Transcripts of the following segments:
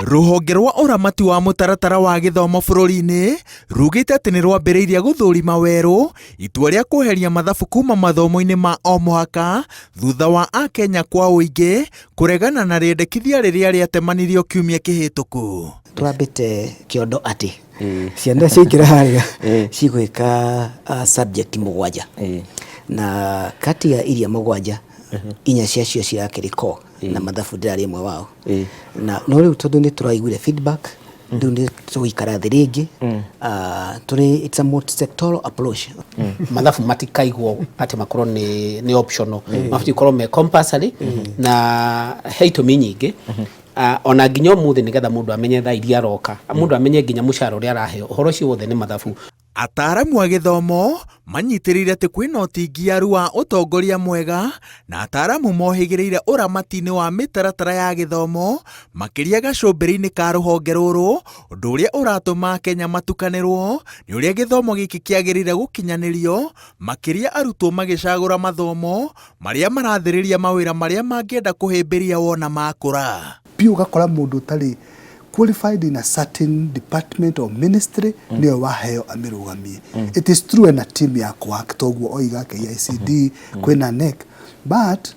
Rũhonge rwa ũramati wa mũtaratara wa gĩthomo bũrũri-inĩ rugĩte atĩ nĩ rwambĩrĩirie gũthũrima werũ itua rĩa kweheria mathabu kuma mathomo-inĩ ma o mũhaka thutha wa Akenya kwa ũingĩ kũregana na rĩendekithia rĩrĩa rĩatemanirio kiumia kĩhĩtũku. Twambĩte kĩondo atĩ ciana ciaingĩra harĩa cigwĩka subject mũgwanja, na kati ya iria mũgwanja, inya ciacio cirakĩrĩ core na mathabu ndĩrarĩ ĩmwe wao. Na no rĩu tondũ nĩ tũraiguire feedback, rĩu nĩ tũgũikara thĩ rĩngĩ tũrĩ, it's a multi-sectoral approach. Mathabu matikaigwo atĩ makorwo nĩ optional, mabatiĩ gũkorwo me compulsory, na he itũmi nyingĩ. Ona nginya ũmũthĩ, nĩgetha mũndũ amenye thaa iria aroka, mũndũ amenye nginya mũcara ũrĩa araheo, ũhoro ũcio wothe nĩ mathabu. Ataaramu a gĩthomo manyitĩrĩire atĩ kwĩna ũtingiaru wa ũtongoria mwega na ataaramu mohĩgĩrĩire ũramati-inĩ wa mĩtaratara ya gĩthomo, makĩria gacũmbĩrĩ-inĩ ka rũhonge rũrũ, ũndũ ũrĩa ũratũma Akenya matukanĩrwo nĩ ũrĩa gĩthomo gĩkĩ kĩagĩrĩire gũkinyanĩrio, makĩria arutwo magĩcagũra mathomo marĩa marathĩrĩria mawĩra marĩa mangĩenda kũhĩmbĩria wona makũra. Biũ ũgakora mũndũ ũtarĩ qualified in a certain department or ministry nĩwe waheo amĩrũgamie. It is true ena team ya kũact toguo oiga KICD, kwĩna NEC, but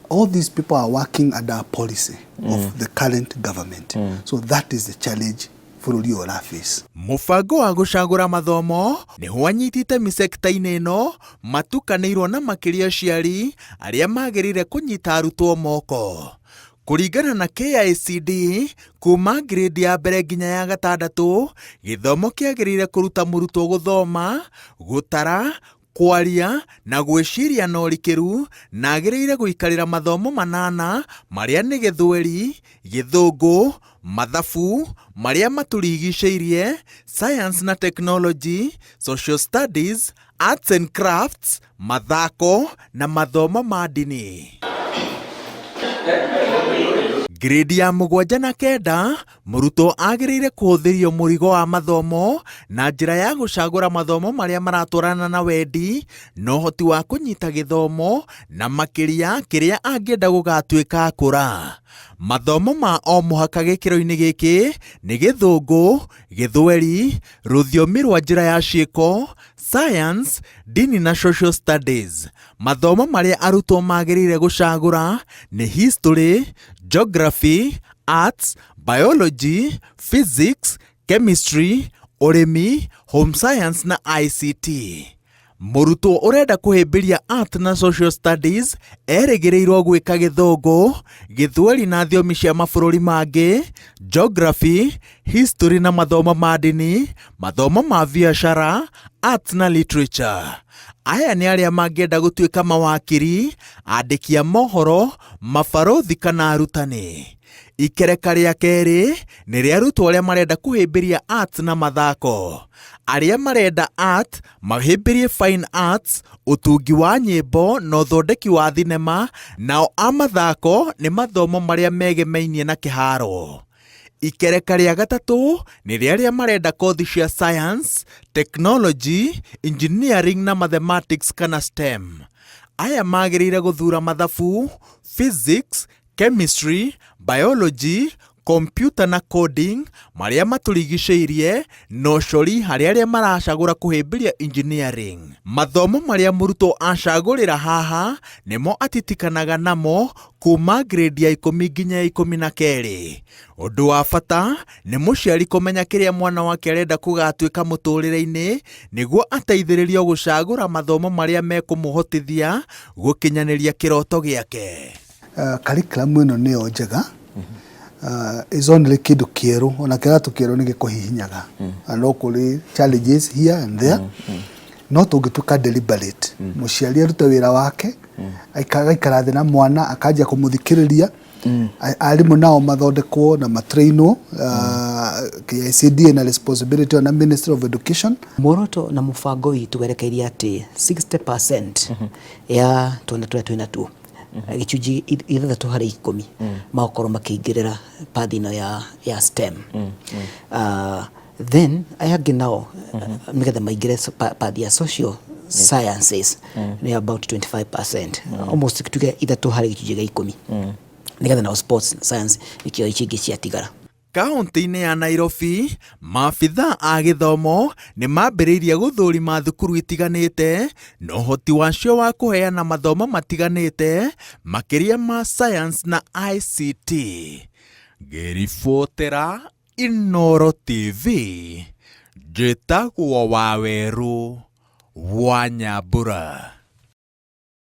all these people are working under a policy of the current government, so that is the challenge bũrũri ũyũ ũraface. Mũbango wa gũcagũra mathomo nĩ wanyitĩte mĩsekta-inĩ ĩno matukanĩirwo, na makĩria aciari arĩa magĩrĩire kũnyita arutwo moko. Kũringana na KICD, kuma grade ya mbere nginya ya gatandatũ, gĩthomo kĩagĩrĩire kũruta mũrutwo gũthoma, gũtara, kwaria na gwĩciria na ũrikĩru, na agĩrĩire gũikarĩra mathomo manana marĩa nĩ Gĩthweri, Gĩthũngũ, mathabu, marĩa matũrigicĩirie, science na technology, social studies, arts and crafts, mathako na mathomo ma ndini. Grade ya mũgwanja na kenda, mũrutwo agĩrĩire kũhũthĩrio mũrigo wa mathomo na njĩra ya gũcagũra mathomo marĩa maratwarana na wendi na ũhoti wa kũnyita gĩthomo, na makĩria kĩrĩa angĩenda gũgatuĩka akũra. Mathomo ma o mũhaka gĩkĩro-inĩ gĩkĩ nĩ Gĩthũngũ, Gĩthweri, rũthiomi rwa njĩra ya ciĩko, science, ndini na social studies. Mathomo marĩa arutwo magĩrĩire gũcagũra nĩ history, geography, arts, biology, physics, chemistry, ũrĩmi, home science na ICT. Mũrutwo ũrenda kũhĩmbĩria art na social studies erĩgĩrĩirwo gwĩka Gĩthũngũ, Gĩthweri na thiomi cia mabũrũri mangĩ, geography, history na mathomo ma ndini, mathomo ma biacara, arts na literature. Aya nĩ arĩa mangĩenda gũtuĩka mawakiri, andĩki a mohoro, mabarũthi kana arutani. Ikereka rĩa kerĩ nĩ rĩa arutwo arĩa marenda kũhĩmbĩria arts na mathako. Arĩa marenda art mahĩmbĩrie fine arts, ũtungi wa nyĩmbo na ũthondeki wa thinema, nao a mathako nĩ mathomo marĩa megemainie na kĩharo. Ikereka rĩa gatatũ nĩ rĩa arĩa marenda kothi cia science, technology, engineering na mathematics kana STEM. Aya magĩrĩire gũthura mathabu, physics, chemistry, biology, computer na coding, marĩa matũrigicĩirie, na ũcori harĩ arĩa maracagũra kũhĩmbĩria engineering. Mathomo marĩa mũrutwo acagũrĩra haha nĩmo atitikanaga namo kuma grade ya 10 nginya ya 12. Ũndũ wa bata nĩ mũciari kũmenya kĩrĩa mwana wake arenda gũgatuĩka mũtũrĩre-inĩ nĩguo ateithĩrĩrio gũcagũra mathomo marĩa mekũmũhotithia gũkinyanĩria kĩroto gĩake. Curriculum ĩno nĩyo njega, is only kĩndũ kĩerũ, ona kĩratũ kĩerũ nĩ gĩkũhihinyaga na no kũrĩ challenges here and there, no tũngĩtuĩka deliberate, mũciari arute wĩra wake, agaikara thĩ na mwana, akanjia kũmũthikĩrĩria, arimũ nao mathondekwo na matrainwo, KICD ĩna responsibility ona Ministry of Education. Muoroto na mũbango witũ werekeirie atĩ 60% ya twana tũrĩa twĩ natuo, gĩcunjĩ 6 harĩ 10, magakorwo makĩingĩrĩra path ĩno ya STEM. Then aya angĩ nao nĩgetha maingĩre path ya social sciences nĩ about 25%, almost tuge 3 harĩ gĩcunjĩ gĩa 10. Nĩgetha nao sports science nĩkĩo icio ingĩ ciatigara. Kaũntĩ-inĩ ya Nairobi, maabithaa a gĩthomo nĩ mambĩrĩirie gũthũrima thukuru itiganĩte na ũhoti wacio wa kũheana mathomo matiganĩte makĩria ma Science na ICT. Ngĩribotera Inooro TV, njĩtagwo Wawerũ wa Nyambura.